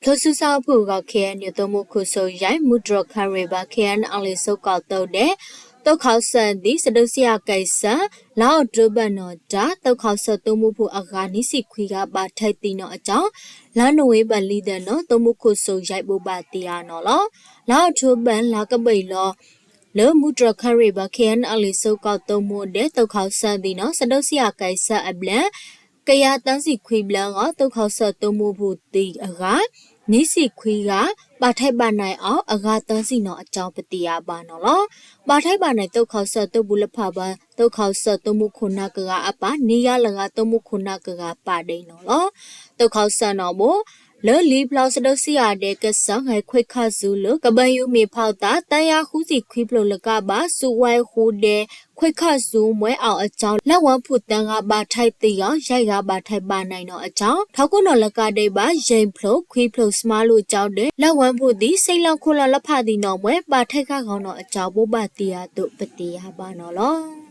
ထိၣ်ဆူၣ်စၢ်အိၣ်ဖှိၣ်အဂီၢ် ခဲအံၤန့ၣ် သိမိၣ်ခိၣ်စိၤယဲၢ် မူတြီၢ်ခရံာ်ဘၢ ခဲအံၤန့ၣ် အလံာ်စိကီၢ်သိဒဲး သုးခီၣ်စၢၣ်သံ စဒုးစံယၤကဲးစၢၣ် လါအီးထိဘၢၣ်နီၣ်တၢ် သုးခီၣ်စၢၣ်သိမိၣ်ဖိအဂၤ နွံဆံခွံဂၤ ဘၣ်ထွဲသံနီၣ်အကၠီ လါနိၣ်ဝ့ဘၢၣ်လံဒၢးနီၣ် သိမိၣ်ခိၣ်စိၤယဲၢ်ဘိးဘၣ်တ့ၢ်အါနီၣ်လီၤ. လါအီးထိဘၢၣ် လါကဘီလီၤ လၢမူတြီၢ်ခရံာ်ဘၢ ခဲအံၤန့ၣ် အလံာ်စိကီၢ်သိမိၣ်ဒဲး သုးခီၣ်စၢၣ်သံနီၣ် စဒုးစံယၤကဲးစၢၣ်အဘျဲၣ် ကယၤသၢဆံခွံဘျဲၣ်အဂီၢ် သုးခီၣ်စၢၣ်သိမိၣ်ဖိသံအဂၤ နွံဆံခွံဂၤ ဘၣ်ထွဲဘၣ်နၢ်အီၤ အဂၤသၢဆံနီၣ်အကၠီ ပတ့ၢ်အါဘၣ်နီၣ်လီၤ. ဘၣ်ထွဲဘၣ်နၢ် သုးခီၣ်စၢၣ်သိပူၤလၢဖးဘၢ သုးခီၣ်စၢၣ်သိမိၣ်ခိၣ်နၢ်ကဂၤအပၢ် နွံဂၤလၢဂၤ သိမိၣ်ခိၣ်နၢ်ကဂၤပာ်ဒဲးနီၣ်လီၤ. သုးခီၣ်စၢၣ်နီၣ်ဘိ လၢလံာ်ဖျီ စဒုးစံယၤဒဲး ကစၢၢ်ဂဲၤခွဲးခးစူၤလၢ ကဘီယူၤမ့ၢ်ဖီသး သၢယၤဃုဆံခွံဖျၢၣ်လၢကးဘၣ် စူးဝဲဃိဒဲး ခွဲးခးစူၤမှဲအီၤအကၠီ လၢဝဲဖှိၣ်သၢဂၤဘၣ်ထွဲသံအီၤ ယဲၢ်ဂၤဘၣ်ထွဲဘၣ်နၢ်နီၣ်အကၠီ ထီကိးနီၣ်လၢကးဒဲးဘၣ် ယဲၢ်ဖျၢၣ် ခွံဖျၢၣ် စမါလူကၠီဒဲး လၢဝဲဖှိၣ်သံ စ့လီၤခိၣ်လီၤလၢဖးသံနီၣ်မှဲ ဘၣ်ထွဲဂၤဂီၤနီၣ်အကၠီ ဘိးဘၣ်တ့ၢ်အါအသိး ပတ့ၢ်အါဘၣ်နီၣ်လီၤ.